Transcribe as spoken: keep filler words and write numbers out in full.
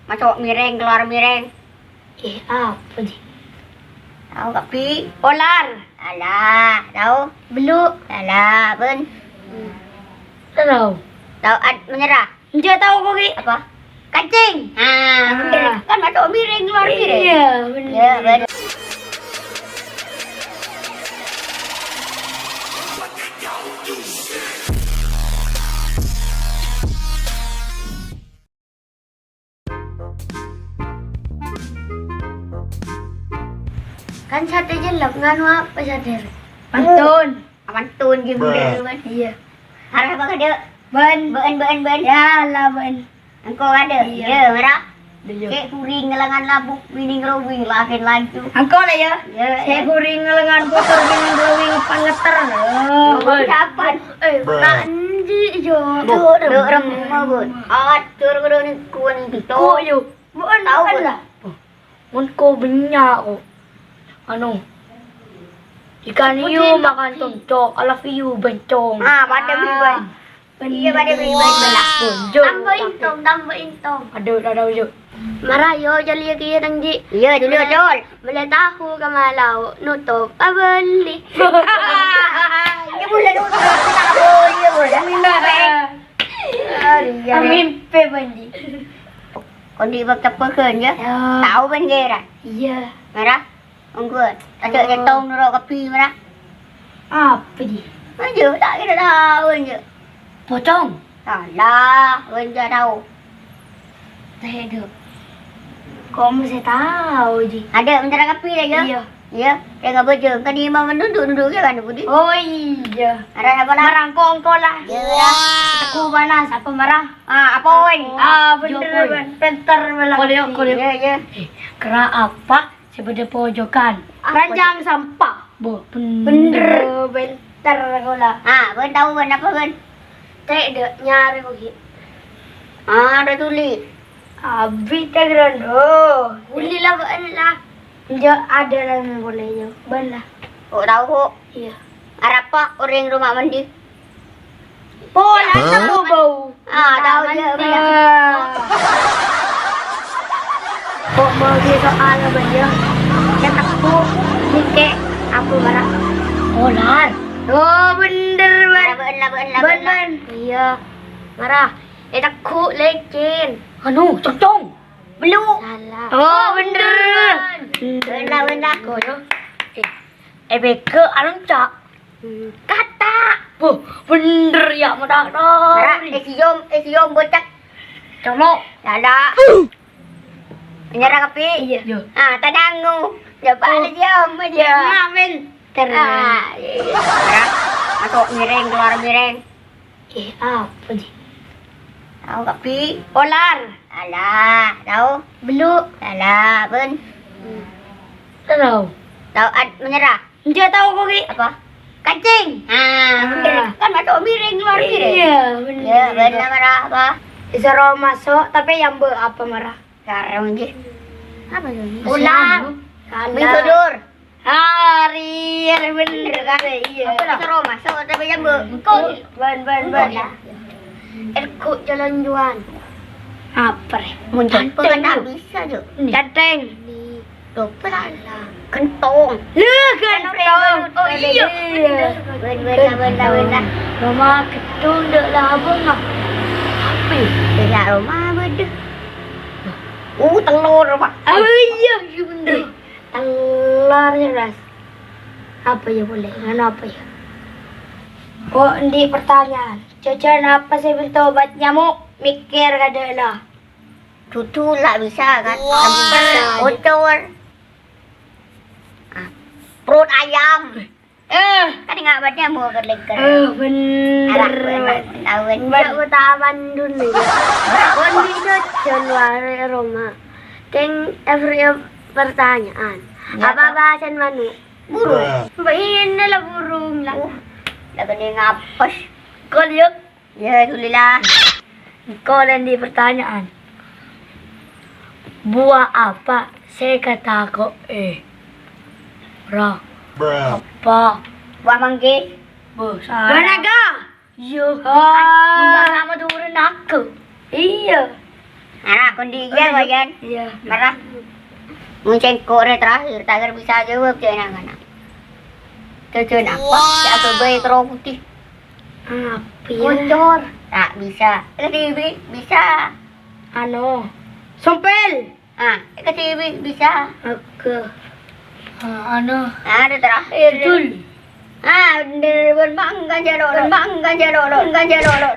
Maso' mirèng, kalowar mirèng. Eh, apa, Ji? Tao kabbhi. Polar. Alah, tao. Bellu'. Alah, bân. Tao. Tao ad-, menyerah. Enjâ' tao ko, Ki. Apa? Kancing. Ah, bener. Kan maso' mirèng, kalowar mirèng. Iyâ, bener. Iyâ, bener. Kan satè jellep, nganu apa satè? Pantun. Pantun, ghi, bener, kan? Iyâ. Arah apa kadâ'? Bân. Bân, bân, bân. Yâ, la bân. Engko' kadâ'? Iyâ. Iyâ, mara. Iyâ. Sè ghuring ngalangan labu, winning rowing, laken laju. Engko' la, yâ. Iyâ, sè ghuring ngalangan kotor, winning rowing, pangeter. Oh, bân. Kapan? Eh, nak endi, yo? Bu, do remma, Bu. Atur kudu ni kuwi to. Ko, yo. Bukan, tao, bukan Bu. Lah. Mon ko bânnya' ko. Anu. Ikan hiu makan tongcok, I love you, bencong. Ah, padâ bân. Iyâ, padâ bân. Tambah intong, tambah intong. Adhu, adhu, adhu. Mara, yo, jâliyâ kèya, Nang Ji. Iyâ, jâliyâ, Jol. Bâlâ tahu ka malau, nutup pabelli. Iyâ, boleh, nutup pabelli, iyâ, boleh. Iyâ, iyâ. Mimpi, Panji. Kondi bak tepegan, ya? Ya. Tao, Panji, ra? Iyâ. Mara? Ongghu, ajâ' cètong noro' kabbhi, mara. Apa, Ji? Ayo, ta' kèra tao, ayo. Pocong. Salah, enjâ' tao. Teh, Dok. Kok mesti tao, Ji? Adâ' mentara kabbhi, ya, Jo? Iyâ. Iyâ, tengah bâjâ. Kan iyâ mau nunduk-nunduk, ya, kan, Budi? Oh, iyâ. Arah apa, lah? Marang kongko, lah. Iyâ, lah. Aku panas, apa marah? Ah, apa, woi? Ah, bener, Jokowi. Bân. Pinter, malah. Koleo, koleo. Iyâ, iyâ. Eh, kera apa? Sè bâdâ pojokan. Apa? Ranjang sampah. Bo, bener. Bener. Pinter kaulâ. Ah, bân tao, bân, apa, bân? Teh, Dok, nyarè ko, Gi. Ah, adâ' tuli. Abit, Dok, Rondo. Tuli la, bân, la. Enjâ' adâ' la, bân, polè, yo. Bân, la. Kok tao, kok? Iyâ. Arapa orèng roma mandi? Pola bau-bau. Ah, tao, iyâ, iyâ. Kok mau di soal apa, ya? Kèta' ko, mèkkè apa, mara? Polar. Oh, bener, Bân. Bân, bân, bân, bân. Bân, bân. Iyâ. Mara. Kèta' ko, lècèn. Anu, congcong. Bellu'. Salah. Oh, bener. Bân, bân. Kok, ya? Eh. Èbèkè alonca'. Hmm, kata'. Buh, bener ya, mata. Mara, èsiyom, èsiyom bocah. Como'. Dada. Nyerah kabbhi? Iyâ. Iyâ. Ah, tenang, nu. Jawab aja, Om, aja. Mak, men. Tenang. Ah, iyâ, iyâ. Mara, maso' mirèng, kalowar mirèng. Eh, apa, Ji? Tao kabbhi. Polar. Alah, tao. Bellu'. Alah, bân. Tao. Tao ad-, menyerah. Enjâ' tao ko, Ki. Apa? Kancing. Ah, bener. Kan maso' mirèng, kalowar mirèng. Iyâ, bener. Iyâ, bân, mara apa? Èsoro maso', tapè èambâ' apa, mara? Karung, Ji. Apa, Ji? Ular. Salah. Minggu dur. Hari, hari bener kan? Iyâ. Apa, Dok? Soro maso', tapè èambâ'. Engko'. Bân, bân, bân. Engko' ya. Èlko' jalan juan. Apa, rè? Mun tanpa kan tak bisa, Jo. Nih. Canteng. Nih. Apa, rè? Kentong. Lah, kentong. Oh, iyâ. Iyâ. Bân, bân, bân, bân, bân. Roma kentong, dek, lah, abang, ah. Apa ya? Dek, roma bâdâ. Oh, telur, Pak. Oh, iyâ, iyâ, bener. Telor, ya, Ras. Apa ya, boleh? Nganu apa ya? Kok endi' pertanyaan? Jajan apa sè bento obat nyamuk? Mèkkèr kadâ' la. Dudu la bisa, kan? Wah. Lemper, ocor. Ah, perut ayam. Eh. Kan enggak obatnya mau ke lengker. Eh, bener. Alah, bener. Tahu, bener. Enggak, aku tak aman dulu. Kondisi jajan luar rumah. Keng every pertanyaan. Ya, apa Pak? Bahasan manuk? Burung. Mbak, ini lah burung lah. Uh, lagi nih ngapes. Kau lihat? Ya, alhamdulillah. Engko' la endi' pertanyaan. Buah apa sè èkatako'è? Ra. Apa? Buah manggis. Bâh, salah. Buah naga. Iyâ. Ah. Kan, buah sama turun naga. Iyâ. Ana', kondi' iyâ, Wayan. Iyâ. Mara. Mon sèngko' rè terakhir, ta' kèra bisa jawab, ca'na ana'. Jhâjhân apa? Ca'na bâbâi karo putih. Apa ya? Bocor. Ta' bisa. Kadibi' bisa. Ano. Sompel. Ah, kadibi' bisa. Aga. Ah, ano. Ah, rè terakhir. Judul. Ah, bener, bân bangga jalo, bân bangga jalo, bân bangga jalo.